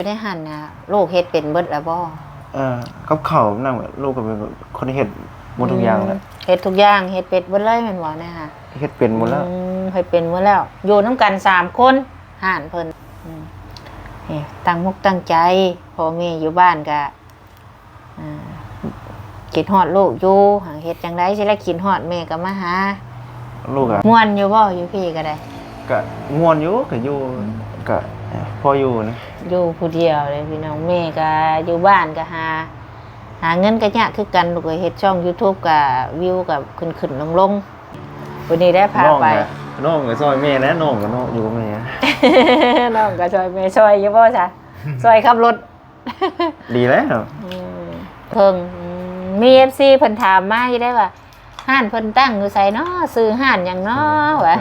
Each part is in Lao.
ຢູ່ໃນຫັ້ນນະ ລູກເຮັດເປັນເບິດແລ້ວບໍ່? ເອີ ກັບເຂົ້ານຳ ລູກກໍເປັນຄົນເຮັດໝົດທຸກຢ່າງແຫຼະ. ອືມ ເຮັດທຸກຢ່າງ ເຮັດເປັນເບິດເລີຍແມ່ນບໍ່ນະ? ເຮັດເປັນໝົດແລ້ວ. ອືມ ເຮັດເປັນໝົດແລ້ວ. ຢູ່ນຳກັນສາມຄົນ ຮ້ານເພິ່ນ. ອືມ ນີ້ ຕັ້ງມຸກຕັ້ງໃຈ. ພໍ່ແມ່ຢູ່ບ້ານກະ ອ່າ ຄິດຮອດລູກຢູ່. ເຮັດຈັ່ງໃດຊິລະຄິດຮອດແມ່ກໍມາຫາ. ລູກອະ ມ່ວນຢູ່ບໍ່ ຢູ່ພີ້ກໍໄດ້? ກະມ່ວນຢູ່ ກະຢູ່ ອືມ ກະພໍຢູ່ນະ. ຢູ່ຜູ້ດຽວເດ້ພີ່ນ້ອງ. ແມ່ກໍຢູ່ບ້ານກໍຫາ ຫາເງິນກໍຍາກຄືກັນລູກເອີຍ. ເຮັດຊ່ອງ YouTube ກໍວິວກໍຂຶ້ນໆລົງໆ. ຜູ້ນີ້ໄດ້ພາໄປ. ນ້ອງກໍຊ່ອຍແມ່ແຫຼະ ນ້ອງກໍເນາະ ຢູ່ກັບແມ່. ນ້ອງກໍຊ່ອຍແມ່ ຊ່ອຍຢູ່ບໍ່ຊະ? ຊ່ອຍຂັບລົດ. ດີແລ້ວ. ອືມ ເພິ່ງ ອືມ ມີເອັຟຊີເພິ່ນຖາມມາຢູ່ໄດ໋ວ່າ ຮ້ານເພິ່ນຕັ້ງຢູ່ໃສເນາະ ຊື່ຮ້ານຫຍັງເນາະ ອືມ ວ່າ.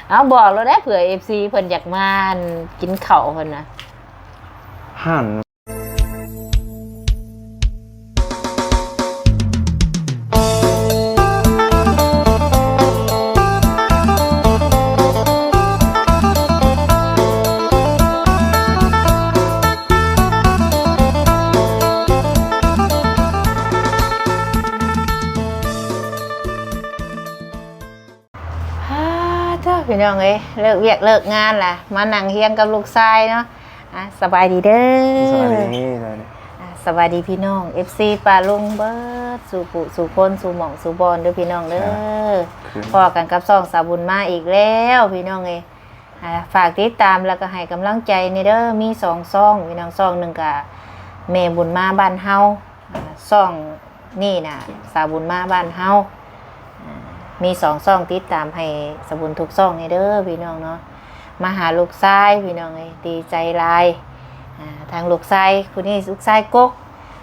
ເອົາ ບອກໂລດເດ້ ເຜື່ອເອັຟຊີເພິ່ນຢາກມາ ອັນ ກິນເຂົ້າເພິ່ນນະ. ຮ້ານ ອາ ເດີ ພີ່ນ້ອງເອີຍ ເລີກວຽກເລີກງານລະ ມານັ່ງຮຽງກັບລູກຊາຍເນາະ. ອາ ສະບາຍດີເດີ. ສະບາຍດີ ສະບາຍດີ. ອາ ສະບາຍດີພີ່ນ້ອງເອັຟຊີປ້າລຸງເບິດສູ່ຜູ້ສູ່ຄົນ ສູ່ໝ່ອງສູ່ບ່ອນເດີພີ່ນ້ອງເດີ. ພໍ້ກັນກັບຊ່ອງສາວບຸນມາອີກແລ້ວພີ່ນ້ອງເອີຍ. ອາ ຝາກຕິດຕາມ ແລ້ວກໍໃຫ້ກຳລັງໃຈແດ່ເດີ. ມີສອງຊ່ອງພີ່ນ້ອງ ຊ່ອງໜຶ່ງກະແມ່ບຸນມາບ້ານເຮົາ ອາ ຊ່ອງ ນີ້ນະ ສາວບຸນມາບ້ານເຮົາ. ອາ ມີສອງຊ່ອງ ຕິດຕາມໃຫ້ສາວບຸນທຸກຊ່ອງແດ່ເດີພີ່ນ້ອງເນາະ. ມາຫາລູກຊາຍພີ່ນ້ອງເອີຍ ດີໃຈຫຼາຍ. ອາ ທາງລູກຊາຍຜູ້ນີ້ ລູກຊາຍກົກ.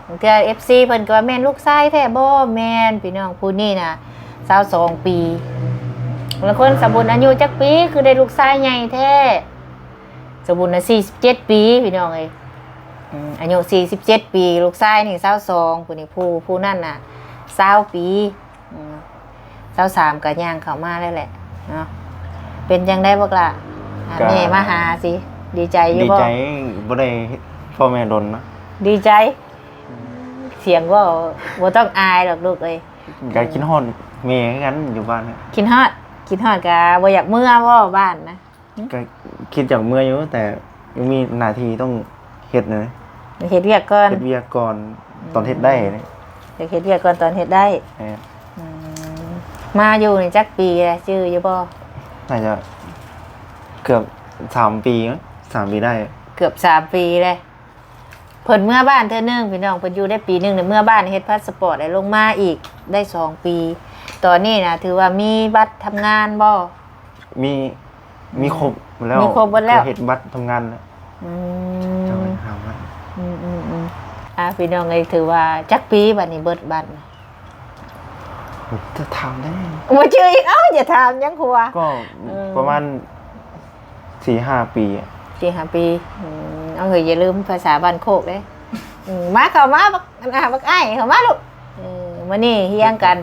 ບາງເທື່ອເອັຟຊີເພິ່ນກໍວ່າ ແມ່ນລູກຊາຍແທ້ບໍ່? ແມ່ນພີ່ນ້ອງ. ຜູ້ນີ້ນະ ຊາວສອງປີ. ບາງຄົນ ສາວບຸນອາຍຸຈັກປີ ຄືໄດ້ລູກຊາຍໃຫຍ່ແທ້? ສາວບຸນນະ ສີ່ສິບເຈັດປີ ພີ່ນ້ອງເອີຍ. ອືມ ອາຍຸສີ່ສິບເຈັດປີ ລູກຊາຍນີ້ ຊາວສອງ ຜູ້ນີ້ ຜູ້ ຜູ້ນັ້ນນະ ຊາວປີ. ອືມ ຊາວສາມ ກໍຍ່າງເຂົ້າມາແລ້ວແຫຼະເນາະ. ເປັນຈັ່ງໃດບັກຫຼ້າ? ອາ ກໍ ແມ່ມາຫາຊິ ດີໃຈຢູ່ບໍ່? ດີໃຈ ບໍ່ໄດ້ພໍ້ແມ່ດົນເນາະ. ດີໃຈ. ອືມ ສຽງເວົ້າບໍ່ຕ້ອງອາຍດອກລູກເອີຍ. ກໍຄິດຮອດແມ່ຄືກັນ ຢູ່ບ້ານ. ຄິດຮອດ ຄິດຮອດ ກໍບໍ່ຢາກເມືອບໍ່ບ້ານນະ? ກໍຄິດຢາກເມືອຢູ່ ແຕ່ຍັງມີໜ້າທີ່ຕ້ອງເຮັດນະ. ເຮັດວຽກກ່ອນ ເຮັດວຽກກ່ອນ. ອືມ ຕອນເຮັດໄດ້ນະ. ຢາກເຮັດວຽກກ່ອນຕອນເຮັດໄດ້. ແມ່ນ. ອືມ ມາຢູ່ນີ້ຈັກປີແລ້ວ ຈື່ຢູ່ບໍ່? ໜ້າຈະເກືອບສາມປີ ສາມປີໄດ້. ເກືອບສາມປີແລ້ວ. ເພິ່ນເມືອບ້ານເທື່ອໜຶ່ງພີ່ນ້ອງ ເພິ່ນຢູ່ໄດ້ປີໜຶ່ງ ເມືອບ້ານເຮັດພາສະປອດ ແລ້ວລົງມາອີກໄດ້ສອງປີ. ຕອນນີ້ນະ ຖືວ່າມີບັດທຳງານບໍ່? ມີ ອືມ ມີຄົບແລ້ວ. ມີຄົບເບິດແລ້ວ. ເຮັດບັດທຳງານແລ້ວ. ອືມ ເຈົ້າໄປຫາມາ. ອືມໆໆ ອ່າ ພີ່ນ້ອງເອີຍ ຖືວ່າຈັກປີບັດນີ້ເບິດບັດ? ຈະຖາມໄດ້ ບໍ່ຈື່ອີກ. ເອົ້າ ຢ່າຖາມຫຍັງຄົວ. ກໍ ເອີ ປະມານສີ່ຫ້າປີ. ສີ່ຫ້າປີ. ອືມ ເອົາ ເຮີ້ຍ ຢ່າລືມພາສາບ້ານໂຄກເດ້. ອືມ ມາ ເຂົ້າມາ ບັກ ອັນ ອ່າ ບັກອ້າຍ ເຂົ້າມາລູກ. ເອີ ມື້ນີ້ຮຽງກັນ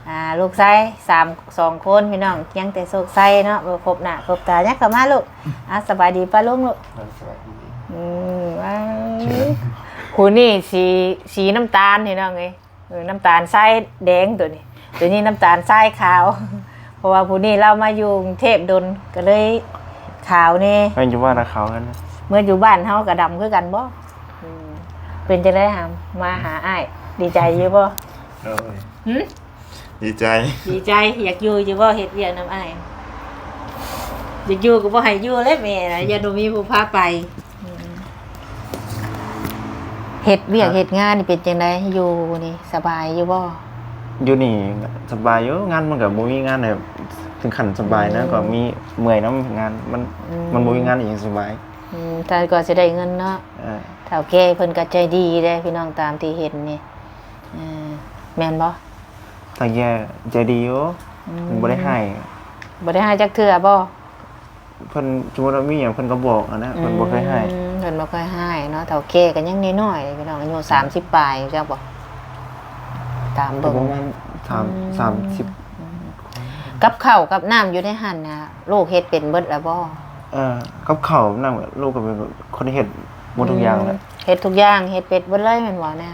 ອ່າ ລູກຊາຍສາມ ສອງຄົນພີ່ນ້ອງ ຍັງແຕ່ໂຊກໄຊເນາະ ບໍ່ພົບໜ້າພົບຕາ. ຍັງເຂົ້າມາລູກ. ອ່າ ສະບາຍດີປ້າລຸງລູກ. ສະບາຍດີ. ອືມ ວ້າວ ຜູ້ນີ້ສີ ສີນ້ຳຕານພີ່ນ້ອງເອີຍ. ເອີ ນ້ຳຕານຊາຍແດງໂຕນີ້ ໂຕນີ້ນ້ຳຕານຊາຍຂາວ ເພາະວ່າຜູ້ນີ້ລາວມາຢູ່ກຸງເທບດົນ ກໍເລີຍຂາວແດ່. ແມ່ນ ຢູ່ບ້ານນະຂາວກັນ. ເມື່ອຢູ່ບ້ານເຮົາກໍດຳຄືກັນບໍ່? ອືມ ເປັນຈັ່ງໃດຫາ ມາຫາອ້າຍ ດີໃຈຢູ່ບໍ່? ໂດຍ. ຫຶ? ດີໃຈ. ດີໃຈ. ຢາກຢູ່ຢູ່ບໍ່? ເຮັດວຽກນຳອ້າຍ ຢາກຢູ່ກໍບໍ່ໃຫ້ຢູ່ແຫຼະແມ່ນະ ຢ້ານບໍ່ມີຜູ້ພາໄປ. ອືມ ເຮັດວຽກເຮັດງານນີ້ເປັນຈັ່ງໃດ? ຢູ່ນີ້ສະບາຍຢູ່ບໍ່? ຢູ່ນີ້ສະບາຍຢູ່ ງານມັນກໍບໍ່ມີງານແບບເຖິງຂັ້ນສະບາຍນະ. ອືມ ກໍມີເມື່ອຍນຳງານ ມັນ ອືມ ມັນບໍ່ມີງານອີ່ຫຍັງສະບາຍ. ອືມ ແຕ່ກວ່າຊິໄດ້ເງິນເນາະ. ເອີ ເຖົ້າແກ່ເພິ່ນກໍໃຈດີເດ້ພີ່ນ້ອງ ຕາມທີ່ເຫັນນີ້. ເອີ ແມ່ນບໍ່? ເຖົ້າແກ່ໃຈດີຢູ່. ອືມ ບໍ່ໄດ້ຮ້າຍ ບໍ່ໄດ້ຮ້າຍຈັກເທື່ອບໍ່? ເພິ່ນ ສົມມຸດວ່າມີຫຍັງເພິ່ນກໍບອກຫັ້ນນະ. ອືມ ເພິ່ນບໍ່ເຄີຍຮ້າຍ. ເພິ່ນບໍ່ເຄີຍຮ້າຍເນາະ. ເຖົ້າແກ່ກໍຍັງນ້ອຍໆ ພີ່ນ້ອງ ອາຍຸສາມສິບປາຍ ຮູ້ຈັກບໍ່? ຕາມເບິ່ງ ປະມານສາມ ອືມ ສາມສິບ. ອືມ ກັບເຂົ້າກັບນ້ຳຢູ່ໃນຫັ້ນນະ ລູກເຮັດເປັນເບິດແລ້ວບໍ່? ເອີ ກັບເຂົ້ານ້ຳ ລູກກໍເປັນຄົນເຮັດ. ໝົດທຸກຢ່າງແລ້ວ ເຮັດທຸກຢ່າງ ເຮັດເປັນເບິດເລີຍແມ່ນບໍ່ນະ?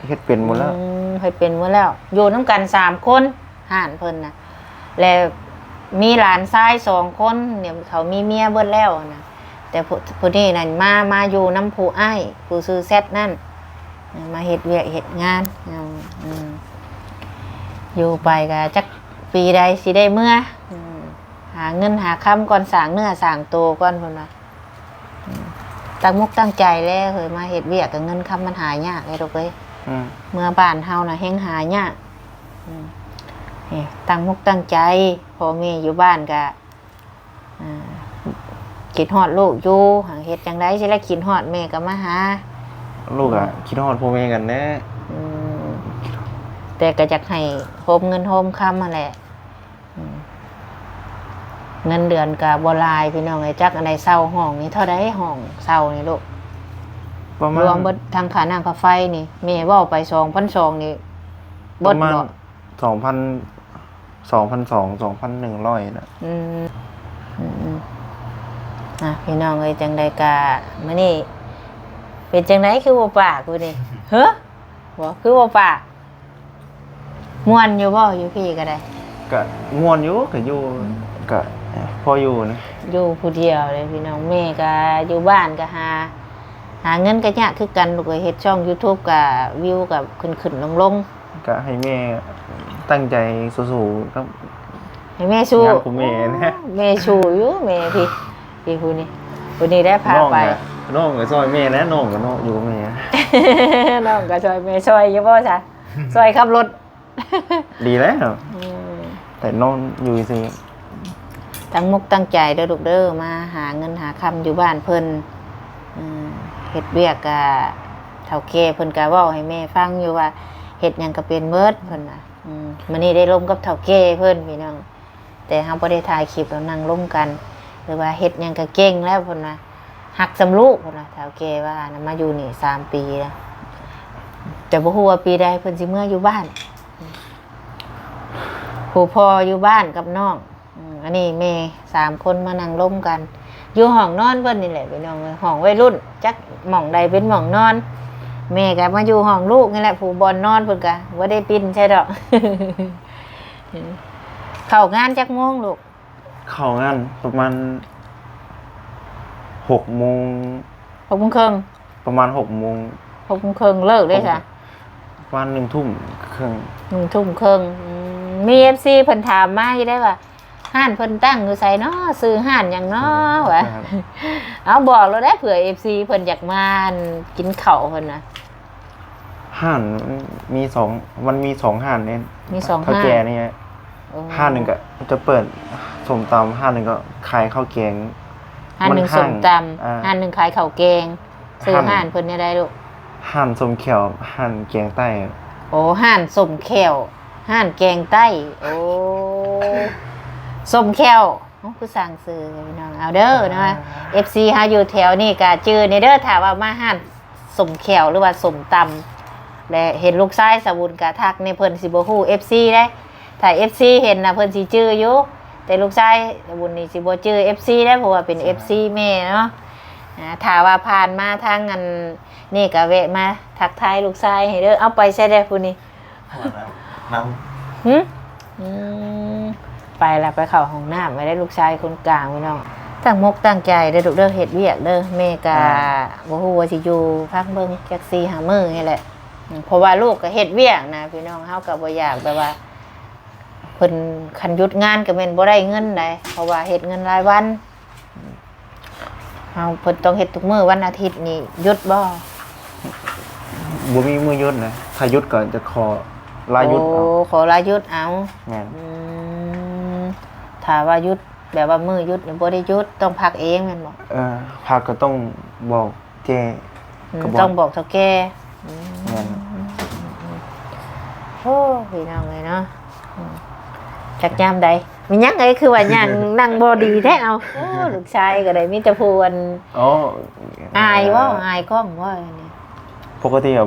ເຮັດເປັນໝົດແລ້ວ ອືມ ເຮັດເປັນໝົດແລ້ວ ຢູ່ນຳກັນສາມຄົນ ຮ້ານເພິ່ນນະ ແລະ ມີຫຼານຊາຍສອງຄົນ ເຂົາມີເມຍເບິດແລ້ວນະ ແຕ່ຜູ້ ຜູ້ນີ້ນັ້ນມາ ມາຢູ່ນຳຜູ້ອ້າຍ ຜູ້ຊື່ແຊັດນັ້ນ ມາເຮັດວຽກເຮັດງານ ອືມ ອືມ ຢູ່ໄປກໍຈັກປີໃດຊິໄດ້ເມືອ ອືມ ຫາເງິນຫາຄຳກ່ອນ ສ້າງເນື້ອສ້າງໂຕກ່ອນ ເພິ່ນວ່າ ອືມ ຕັ້ງມົກຕັ້ງໃຈແຫຼະເຮີ້ຍ ມາເຮັດວຽກກໍເງິນຄຳມັນຫາຍາກເດ້ລູກເອີຍ ອືມ ເມືອບ້ານເຮົານະແຮ່ງຫາຍາກ ອືມ ນີ້ ຕັ້ງມົກຕັ້ງໃຈ ພໍ່ແມ່ຢູ່ບ້ານກໍ ອ່າ ຄິດຮອດລູກຢູ່ ເຮັດຈັ່ງໃດຊິລະຄິດຮອດ ແມ່ກໍມາຫາ ລູກກໍ ອືມ ຄິດຮອດພໍ່ແມ່ກັນແຫຼະ ອືມ ແຕ່ກໍຢາກໃຫ້ໂຮມເງິນໂຮມຄຳຫັ້ນແຫຼະ ອືມ ເງິນເດືອນກໍບໍ່ຫຼາຍພີ່ນ້ອງເອີຍ ຈັກອັນໃດເຊົ່າຫ້ອງນີ້ເທົ່າໃດ ຫ້ອງເຊົ່ານີ້ລູກ ປະມານ ລວມເບິດທັງຄ່ານ້ຳຄ່າໄຟນີ້ ແມ່ເວົ້າໄປສອງພັນສອງນີ້ ເບິດບໍ່ ປະມານ ສອງພັນ ສອງພັນສອງ ສອງພັນໜຶ່ງຮ້ອຍນະ ອືມ ອືມ ອ່ະ ພີ່ນ້ອງເອີຍ ຈັ່ງໃດກະມື້ນີ້ເປັນຈັ່ງໃດຄືບໍ່ປາກມື້ນີ້ ເຮີ ບໍ່ ຄືບໍ່ປາກ ມ່ວນຢູ່ບໍ່ ຢູ່ພີ້ກໍໄດ້? ກະມ່ວນຢູ່ ກະຢູ່ ກະພໍຢູ່ນະ ຢູ່ຜູ້ດຽວເດ້ພີ່ນ້ອງ ແມ່ກະຢູ່ບ້ານກະຫາ ຫາເງິນກໍຍາກຄືກັນລູກເອີຍ ເຮັດຊ່ອງຢູທູບກໍວິວກໍຂຶ້ນໆລົງໆ ກໍໃຫ້ແມ່ຕັ້ງໃຈສູ້ໆກັບ ໃຫ້ແມ່ສູ້ ງານຂອງແມ່ນະ ໂອ້ ແມ່ສູ້ຢູ່ ແມ່ພີ້ ພີ້ຜູ້ນີ້ ຜູ້ນີ້ໄດ້ພາໄປ ນ້ອງກໍຊ່ອຍແມ່ແຫຼະ ນ້ອງກໍເນາະ ຢູ່ກັບແມ່ ນ້ອງກໍຊ່ອຍແມ່ ຊ່ອຍຢູ່ບໍ່ຊະ? ຊ່ອຍຂັບລົດ ດີແລ້ວ ອືມ ແຕ່ນອນຢູ່ຊື່ ຕັ້ງມົກຕັ້ງໃຈເດີລູກເດີ ມາຫາເງິນຫາຄຳຢູ່ບ້ານເພິ່ນ ອືມ ເຮັດວຽກກະ ເຖົ້າແກ່ເພິ່ນກະເວົ້າໃຫ້ແມ່ຟັງຢູ່ວ່າ ເຮັດຫຍັງກະເປັນເໝິດ ເພິ່ນວ່າ ອືມ ມື້ນີ້ໄດ້ລົມກັບເຖົ້າແກ່ເພິ່ນພີ່ນ້ອງ ແຕ່ເຮົາບໍ່ໄດ້ຖ່າຍຄລິບ ເຮົານັ່ງລົມກັນ ຫຼືວ່າເຮັດຫຍັງກະເກັ່ງແລ້ວ ເພິ່ນວ່າ ຮັກສ່ຳລູກ ເພິ່ນວ່າ ເຖົ້າແກ່ວ່ານະ ມາຢູ່ນີ້ສາມປີແລ້ວ ແຕ່ບໍ່ຮູ້ວ່າປີໃດເພິ່ນຊິເມືອຢູ່ບ້ານ ຜູ້ພໍ່ຢູ່ບ້ານກັບນ້ອງ ອືມ ອັນນີ້ແມ່ສາມຄົນມານັ່ງລົມກັນ ຢູ່ຫ້ອງນອນເພິ່ນນີ້ແຫຼະພີ່ນ້ອງເອີຍ ຫ້ອງໄວລຸ້ນ ຈັກໝ່ອງໃດເປັນໝ່ອງນອນ ແມ່ກໍມາຢູ່ຫ້ອງລູກນີ້ແຫຼະ ຜູ້ບ່ອນນອນເພິ່ນກໍບໍ່ໄດ້ປິ່ນໃສດອກ ເຂົ້າງານຈັກໂມງລູກ? ເຂົ້າງານປະມານຫົກໂມງ ຫົກໂມງເຄິ່ງ ປະມານຫົກໂມງ ຫົກໂມງເຄິ່ງ ເລີກເດ້ຊະ? ປະມານໜຶ່ງທຸ່ມເຄິ່ງ ໜຶ່ງທຸ່ມເຄິ່ງ ອືມ ມີເອັຟຊີເພິ່ນຖາມມາຢູ່ໄດ໋ວ່າ ຮ້ານເພິ່ນຕັ້ງຢູ່ໃສເນາະ ຊື່ຮ້ານຫຍັງເນາະ ວ່າ ເອົາ ບອກໂລດເດ້ ເຜື່ອເອັຟຊີເພິ່ນຢາກມາ ອັນ ກິນເຂົ້າເພິ່ນນະ ຮ້ານມັນມີສອງ ມັນມີສອງຮ້ານເດ້ ມີສອງຮ້ານ ເຖົ້າແກ່ນີ້ ໂອ້ ຮ້ານໜຶ່ງກໍຈະເປີດສົ້ມຕຳ ຮ້ານໜຶ່ງກໍຂາຍເຂົ້າແກງ ຮ້ານໜຶ່ງ ມັນຮ້ານ ສົ້ມຕຳ ອ່າ ຮ້ານໜຶ່ງຂາຍເຂົ້າແກງ ຊື່ຮ້ານ ຮ້ານເພິ່ນແນວໃດລູກ? ຮ້ານສົ້ມແຂ້ວ ຮ້ານແກງໃຕ້ ໂອ້ ຮ້ານສົ້ມແຂ້ວ ຮ້ານແກງໃຕ້ ໂອ້ ສົ້ມແຂ້ວ ເອົ້າ ຄືສ້າງຊື່ພີ່ນ້ອງ ເອົາເດີເນາະ ອ່າ ເອັຟຊີເຮົາຢູ່ແຖວນີ້ກະຈື່ແດ່ເດີ ຖ້າວ່າມາຮ້ານສົ້ມແຂ້ວ ຫຼືວ່າສົ້ມຕຳ ແລະ ເຫັນລູກຊາຍສາວບຸນກະທັກແດ່ ເພິ່ນຊິບໍ່ຮູ້ເອັຟຊີເດ້ ຖ້າເອັຟຊີເຫັນນະ ເພິ່ນຊິຈື່ຢູ່ ແຕ່ລູກຊາຍສາວບຸນນີ້ຊິບໍ່ຈື່ເອັຟຊີເດ້ ເພາະວ່າເປັນເອັຟຊີແມ່ເນາະ ອ່າ ຖ້າວ່າຜ່ານມາທາງອັນນີ້ກະແວະມາທັກທາຍລູກຊາຍໃຫ້ເດີ ເອົາ ໄປໃສແດ່ຜູ້ນີ້? ນຳ ຫຶ? ອືມ ໄປລະ ໄປເຂົ້າຫ້ອງນ້ຳໄປໄດ້ ລູກຊາຍຄົນກາງພີ່ນ້ອງ ຕັ້ງມົກຕັ້ງໃຈເດີລູກເດີ ເຮັດວຽກເດີ ແມ່ກະ ອ່າ ບໍ່ຮູ້ວ່າຊິຢູ່ພັກເບິ່ງຈັກສີ່ຫ້າມື້ນີ້ແຫຼະ ອືມ ເພາະວ່າລູກກະເຮັດວຽກນະພີ່ນ້ອງ ເຮົາກະບໍ່ຢາກແບບວ່າ ເພິ່ນ ຄັນຢຸດງານກະແມ່ນບໍ່ໄດ້ເງິນໃດ ເພາະວ່າເຮັດເງິນລາຍວັນ ເຮົາ ເພິ່ນຕ້ອງເຮັດທຸກມື້ ວັນອາທິດນີ້ຢຸດບໍ່? ບໍ່ມີມື້ຢຸດນະ ຖ້າຢຸດກໍຈະຂໍລາຢຸດເອົາ ໂອ້ ຂໍລາຢຸດເອົາ ແມ່ນ ອືມ ຖ້າວ່າຢຸດ ແບບວ່າມື້ຢຸດນີ້ບໍ່ໄດ້ຢຸດ ຕ້ອງພັກເອງແມ່ນບໍ່? ເອີ ພັກກໍຕ້ອງບອກແກ່ ອືມ ກໍບອກ ຕ້ອງບອກເຖົ້າແກ່ ອືມ ແມ່ນ ໂອ້ ພີ່ນ້ອງເອີຍເນາະ ອືມ ຈັກຍາມໃດ ມີຫຍັງເອີຍ ຄືວ່າຍ່າງ ນັ່ງບໍ່ດີແທ້ ເອົາ ໂອ້ ລູກຊາຍກໍໄດ້ມີແຕ່ຜູ້ອັນ ອໍ ອາຍບໍ່? ອາຍກ້ອງບໍ່? ປົກກະຕິກໍ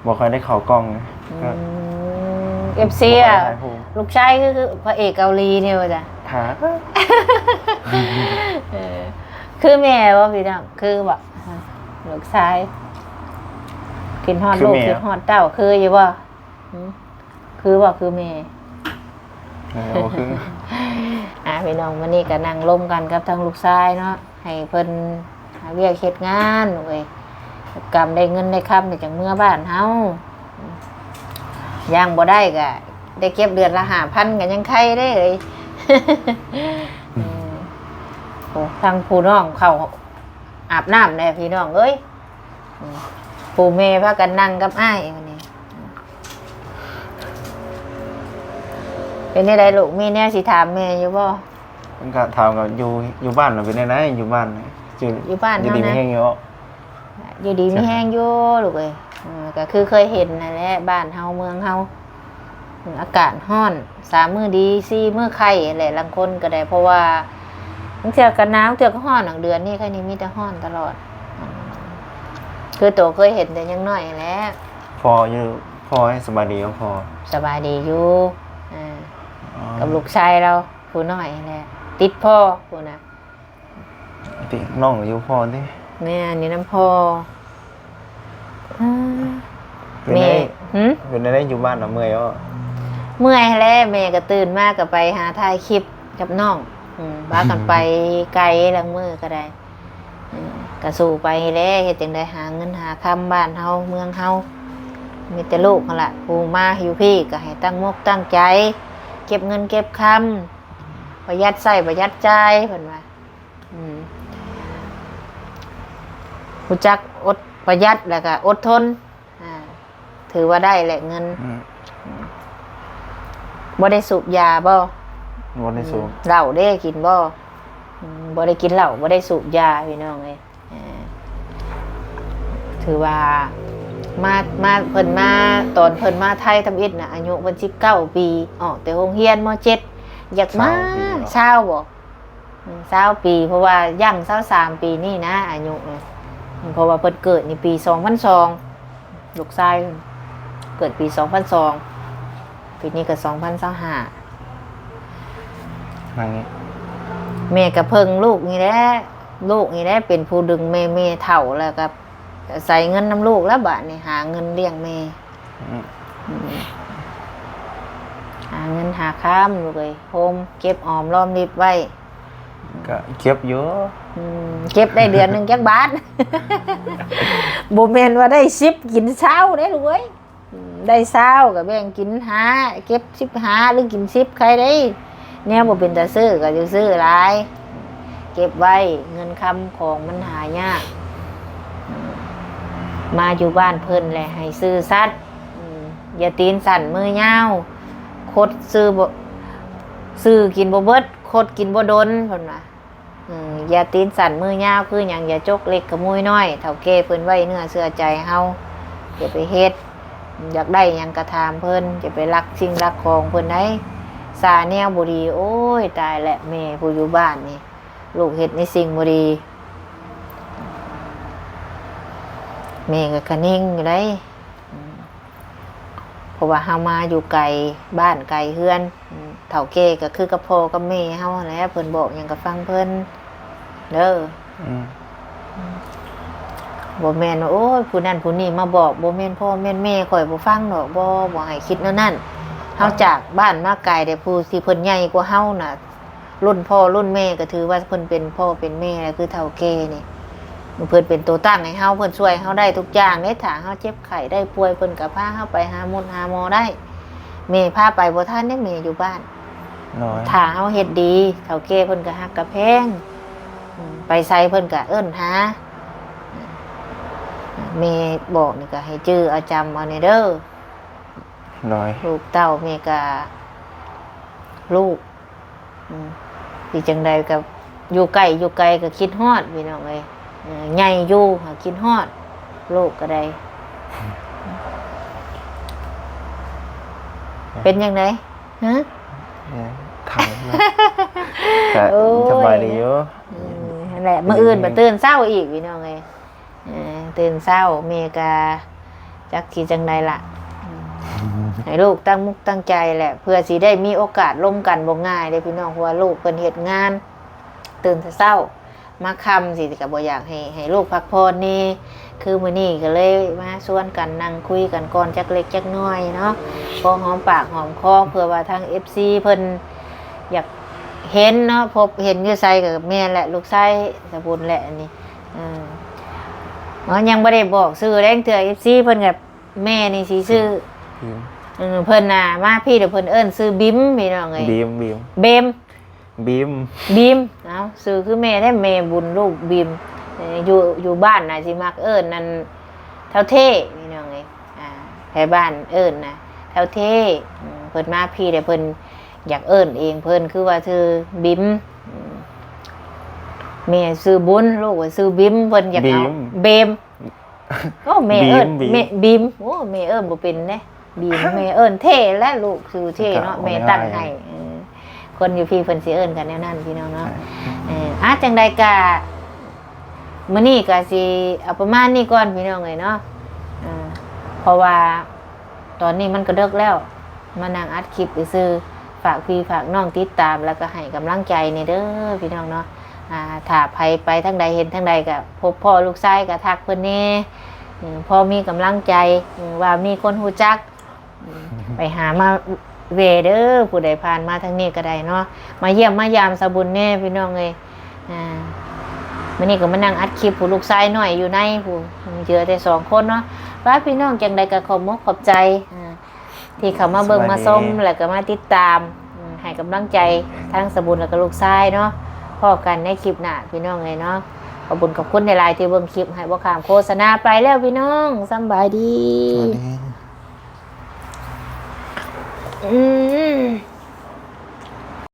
ບໍ່ຄ່ອຍໄດ້ເຂົ້າກ້ອງ ອືມ ກໍ ເອັຟຊີ ບໍ່ຄ່ອຍໄດ້ຖ່າຍຮູບ ລູກຊາຍຄື ຄືພະເອກເກົາຫຼີນີ້ວ່າຊັ້ນ ຫາ ເອີ ຄືແມ່ບໍ່ພີ່ນ້ອງ? ຄືບໍ່? ອືມ ລູກຊາຍ ຄິດຮອດລູກ ຄືແມ່ ຄິດຮອດເຕົ້າ ຄືຢູ່ບໍ່? ຫື? ຄືບໍ່ຄືແມ່? ເອີ ບໍ່ຄື. ອ່າ ພີ່ນ້ອງ ມື້ນີ້ກໍນັ່ງລົມກັນກັບທາງລູກຊາຍເນາະ ໃຫ້ເພິ່ນຫາວຽກເຮັດງານ ເອີຍ ກຳໄດ້ເງິນໄດ້ຄຳ ກໍຈັ່ງເມືອບ້ານເຮົາ. ຢ່າງບໍ່ໄດ້ກໍໄດ້ເກັບເດືອນລະຫ້າພັນ ກໍຍັງໄຄເດ້ເອີຍ. ໂອ້ ທາງຜູ້ນ້ອງເຂົ້າອາບນ້ຳແດ່ພີ່ນ້ອງເອີຍ. ອືມ ຜູ້ແມ່ພາກັນນັ່ງກັບອ້າຍບັດນີ້. ເປັນແນວໃດລູກ? ມີແນວຊິຖາມແມ່ຢູ່ບໍ່? ມັນກໍຖາມກັບຢູ່ ຢູ່ບ້ານເນາະ ເປັນແນວໃດຢູ່ບ້ານ? ຢູ່ ຢູ່ບ້ານ ຢູ່ດີມີແຮງຢູ່ບໍ່? ຢູ່ດີມີແຮງຢູ່ລູກເອີຍ. ເອີ ກໍຄືເຄີຍເຫັນນັ້ນແຫຼະ ບ້ານເຮົາເມືອງເຮົາ ອາກາດຮ້ອນ ສາມມື້ດີ ສີ່ມື້ໄຄແຫຼະ ລາງຄົນກໍໄດ້ ເພາະວ່າບາງເທື່ອກໍໜາວ ບາງເທື່ອກໍຮ້ອນ. ເດືອນນີ້ໄຄນີ້ມີແຕ່ຮ້ອນຕະຫຼອດ ຄືໂຕເຄີຍເຫັນແຕ່ຍັງນ້ອຍແຫຼະ. ພໍ່ຢູ່ ພໍ່ໃຫ້ສະບາຍດີບໍ່? ພໍ່ສະບາຍດີຢູ່ ເອີ ກັບລູກຊາຍລາວຜູ້ນ້ອຍແຫຼະ ຕິດພໍ່ພຸ້ນນະ. ຕິ ນ້ອງກໍຢູ່ພໍ່ຕິ? ແມ່ນ ຢູ່ນຳພໍ່. ເປັນແນວໃດ? ຫື? ເປັນແນວໃດຢູ່ບ້ານນະ ເມື່ອຍບໍ່? ເມື່ອຍແຫຼະ ແມ່ກໍຕື່ນມາກໍໄປຫາຖ່າຍຄລິບກັບນ້ອງ ອືມ ພາກັນໄປໄກ ລາງມື້ກໍໄດ້ ອືມ ກໍສູ້ໄປແຫຼະ ເຮັດຈັ່ງໃດຫາເງິນຫາຄຳ ບ້ານເຮົາເມືອງເຮົາ ມີແຕ່ລູກຫັ້ນລະ ຜູ້ມາຢູ່ພີ້ກໍໃຫ້ຕັ້ງມົກຕັ້ງໃຈ ເກັບເງິນເກັບຄຳ ປະຢັດໃຊ້ປະຢັດຈ່າຍ ເພິ່ນວ່າ. ອືມ ຮູ້ຈັກອົດ ປະຢັດ ແລ້ວກະອົດທົນ ອ່າ ຖືວ່າໄດ້ແຫຼະເງິນ. ອືມ ບໍ່ໄດ້ສູບຢາບໍ່? ບໍ່ໄດ້ສູບ. ອືມ ເຫຼົ້າເດ້ກິນບໍ່? ອືມ ບໍ່ໄດ້ກິນເຫຼົ້າ ບໍ່ໄດ້ສູບຢາ ພີ່ນ້ອງເອີຍ. ເອີ ຖືວ່າມາ ມາ ເພິ່ນມາ ຕອນເພິ່ນມາໄທທຳອິດນະ ອາຍຸເພິ່ນສິບເກົ້າປີ ອອກແຕ່ໂຮງຮຽນ ມໍເຈັດ ຢາກມາ ຊາວປີເນາະ ຊາວບໍ່? ອືມ ຊາວປີ ເພາະວ່າຍ່າງຊາວສາມປີນີ້ນະ ອາຍຸ ເພາະວ່າເພິ່ນເກີດໃນປີສອງພັນສອງ ລູກຊາຍເພິ່ນເກີດປີສອງພັນສອງ ປີນີ້ກໍສອງພັນຊາວຫ້າ ແມ່ກໍເພິ່ງລູກນີ້ແຫຼະ ລູກນີ້ແຫຼະເປັນຜູ້ດຶງແມ່ ແມ່ເຖົ້າແລ້ວກໍອາໄສເງິນນຳລູກແລ້ວ ບາດນີ້ຫາເງິນລ້ຽງແມ່. ອືມ ອືມ ຫາເງິນຫາຄຳລູກເອີຍ ໂຮມເກັບອອມລອມລິບໄວ້. ກໍເກັບຢູ່. ອືມ ເກັບໄດ້ເດືອນໜຶ່ງຈັກບາດ? ບໍ່ແມ່ນວ່າໄດ້ສິບກິນຊາວເດ້ລູກເອີຍ. ອືມ ໄດ້ຊາວກໍແບ່ງກິນຫ້າ ເກັບສິບຫ້າ ຫຼືກິນສິບ ໃຄເດ້. ແນວບໍ່ເປັນຕາຊື້ກໍຈະຊື້ຫຼາຍ ເກັບໄວ້ ເງິນຄຳຂອງມັນຫາຍາກ. ມາຢູ່ບ້ານເພິ່ນແຫຼະໃຫ້ຊື່ສັດ ອືມ ຢ່າຕີນສັ້ນມືຍາວ ຄົດຊື່ບໍ່ ຊື້ກິນບໍ່ເບິດ ຄົດກິນບໍ່ດົນ ເພິ່ນວ່າ. ອືມ ຢ່າຕີນສັ້ນມືຍາວຄືຫຍັງ ຢ່າຈົກເລັກຂະໂມຍນ້ອຍ ເຖົ້າແກ່ເພິ່ນໄວ້ເນື້ອເຊື່ອໃຈເຮົາ ຢ່າໄປເຮັດ ຢາກໄດ້ຫຍັງກໍຖາມເພິ່ນ ຢ່າໄປລັກສິ່ງລັກຂອງເພິ່ນໃດ໋ ສາແນວບໍ່ດີ. ໂອ້ຍ ຕາຍແລະ ແມ່ຜູ້ຢູ່ບ້ານນີ້ ລູກເຮັດໃນສິ່ງບໍ່ດີ ແມ່ກໍຂະນິງຢູ່ໃດ໋. ອືມ ເພາະວ່າເຮົາມາຢູ່ໄກບ້ານໄກເຮືອນ ອືມ ເຖົ້າແກ່ກໍຄືກັບພໍ່ກັບແມ່ເຮົາຫັ້ນແຫຼະ ເພິ່ນບອກຫຍັງກໍຟັງເພິ່ນເດີ. ອືມ ອືມ ບໍ່ແມ່ນວ່າ ໂອ້ຍ ຜູ້ນັ້ນຜູ້ນີ້ມາບອກ ບໍ່ແມ່ນພໍ່ແມ່ນແມ່ຂ້ອຍບໍ່ຟັງດອກ ບໍ່ ບໍ່ໃຫ້ຄິດແນວນັ້ນ. ເຮົາຈາກບ້ານມາໄກເດ້ ຜູ້ທີ່ເພິ່ນໃຫຍ່ກວ່າເຮົານະ ລຸ້ນພໍ່ລຸ້ນແມ່ກໍຖືວ່າເພິ່ນເປັນພໍ່ເປັນແມ່ແລ້ວ ຄືເຖົ້າແກ່ນີ້ ເພິ່ນເປັນໂຕຕັ້ງໃຫ້ເຮົາ ເພິ່ນຊ່ວຍເຮົາໄດ້ທຸກຢ່າງເດ້. ຖ້າເຮົາເຈັບໄຂ້ໄດ້ປ່ວຍ ເພິ່ນກໍພາເຮົາໄປຫາໝົດຫາໝໍໄດ້. ແມ່ພາໄປບໍ່ທັນເດ້ ແມ່ຢູ່ບ້ານ. ໂດຍ ຖ້າເຮົາເຮັດດີ ເຖົ້າແກ່ເພິ່ນກໍຮັກກໍແພງ. ອືມ ໄປໃສເພິ່ນກໍເອີ້ນຫາ. ແມ່ບອກນີ້ກໍໃຫ້ຈື່ເອົາ ຈຳເອົາແດ່ເດີ. ໂດຍ ລູກເຕົ້າແມ່ກໍ ລູກ ອືມ ຊິຈັ່ງໃດກໍຢູ່ໃກ້ຢູ່ໄກກໍຄິດຮອດ ພີ່ນ້ອງເອີຍ. ເອີ ໃຫຍ່ຢູ່ກໍຄິດຮອດ ລູກກໍໄດ້. ເປັນຈັ່ງໃດ? ຫື? ເອີ ຖາມ ກໍ ໂອ້ຍ ສະບາຍດີຢູ່. ອືມ ຫັ້ນແຫຼະ ມື້ອື່ນມາຕື່ນເຊົ້າອີກ ພີ່ນ້ອງເອີຍ. ເອີ ຕື່ນເຊົ້າ ແມ່ກະຈັກຊິຈັ່ງໃດລະ ອືມ ໃຫ້ລູກຕັ້ງມຸກຕັ້ງໃຈແຫຼະ ເພື່ອຊິໄດ້ມີໂອກາດລົມກັນ. ບໍ່ງ່າຍເດ້ພີ່ນ້ອງ ເພາະວ່າລູກເພິ່ນເຮັດງານ ຕື່ນແຕ່ເຊົ້າ ມາຄ່ຳຊີ້ ກໍບໍ່ຢາກໃຫ້ ໃຫ້ລູກພັກຜ່ອນແດ່. ຄືມື້ນີ້ກໍເລີຍມາຊວນກັນນັ່ງຄຸຍກັນກ່ອນຈັກເລັກຈັກນ້ອຍເນາະ ພໍຫອມປາກຫອມຄໍ ເພື່ອວ່າທາງເອັຟຊີເພິ່ນຢາກເຫັນເນາະ ພົບເຫັນຢູ່ໃສກໍແມ່ນແຫຼະ ລູກຊາຍສາບຸນແຫຼະອັນນີ້. ເອີ ເອີ ຍັງບໍ່ໄດ້ບອກຊື່ແດງເທື່ອ ເອັຟຊີເພິ່ນກໍ ແມ່ນີ້ຊິຊື່ ເອີ ເພິ່ນນະມາພີ້ແລ້ວເພິ່ນເອີ້ນຊື່ບິມ ພີ່ນ້ອງເອີຍ ບິມ ບິມ ເບມ ບິມ ບິມ. ເອົ້າ ຊື່ຄືແມ່ແທ້ ແມ່ບຸນລູກບິມ. ເອີ ຢູ່ ຢູ່ບ້ານນະຊິມັກເອີ້ນນັ້ນ ທ້າວເທ່ ພີ່ນ້ອງເອີຍ ອ່າ ແຖວບ້ານເອີ້ນນະ ທ້າວເທ່. ເພິ່ນມາພີ້ແລ້ວເພິ່ນຢາກເອີ້ນເອງ ເພິ່ນຄືວ່າຊື່ບິມ. ແມ່ຊື່ບຸນ ລູກວ່າຊື່ບິມ ເພິ່ນຢາກເອົາ ບິມ ເບມ. ໂອ້ ແມ່ເອີ້ນ ບິມ ແມ່ ບິມ. ໂອ້ ແມ່ເອີ້ນບໍ່ເປັນເດ້ ບິມ. ແມ່ເອີ້ນເທ່ແຫຼະ ລູກຊື່ເທ່ເນາະ ແມ່ຕັ້ງໃຫ້. ເອີ ຄົນຢູ່ພີ້ເພິ່ນຊິເອີ້ນກັນແນວນັ້ນ ພີ່ນ້ອງເນາະ. ເອີ ອ່າ ຈັ່ງໃດກະ ມື້ນີ້ກະຊິເອົາປະມານນີ້ກ່ອນ ພີ່ນ້ອງເອີຍເນາະ. ເອີ ເພາະວ່າຕອນນີ້ມັນກະເດິກແລ້ວ ມານັ່ງອັດຄລິບຊື່ໆ. ຝາກພີ່ຝາກນ້ອງຕິດຕາມ ແລ້ວກໍໃຫ້ກຳລັງໃຈແດ່ເດີ ພີ່ນ້ອງເນາະ. ອ່າ ຖ້າໃຜໄປທາງໃດເຫັນທາງໃດກໍພົບພໍ້ລູກຊາຍກໍທັກເພິ່ນແດ່ ເອີ ພໍມີກຳລັງໃຈ ເອີ ວ່າມີຄົນຮູ້ຈັກ ເອີ ໄປຫາມາແວ່ເດີ ຜູ້ໃດຜ່ານມາທາງນີ້ກໍໄດ້ເນາະ ມາຢ້ຽມມາຢາມສາບຸນແດ່ ພີ່ນ້ອງເອີຍ. ອ່າ ມື້ນີ້ກໍມານັ່ງອັດຄລິບ ຜູ້ລູກຊາຍນ້ອຍຢູ່ໃນ ຜູ້ເຫຼືອແຕ່ສອງຄົນເນາະ. ວ່າພີ່ນ້ອງ ຈັ່ງໃດກໍຂອບມຸກຂອບໃຈ ອ່າ ທີ່ເຂົ້າມາເບິ່ງມາຊົມ ແລ້ວກໍມາຕິດຕາມ ໃຫ້ກຳລັງໃຈທັງສາບຸນ ແລ້ວກໍລູກຊາຍເນາະ. ພໍ້ກັນໃນຄລິບໜ້າ ພີ່ນ້ອງເອີຍເນາະ. ຂອບບຸນຂອບຄຸນຫຼາຍໆທີ່ເບິ່ງຄລິບໃຫ້ບໍ່ຂ້າມໂຄສະນາໄປແລ້ວ ພີ່ນ້ອງ ສຳບາຍດີ.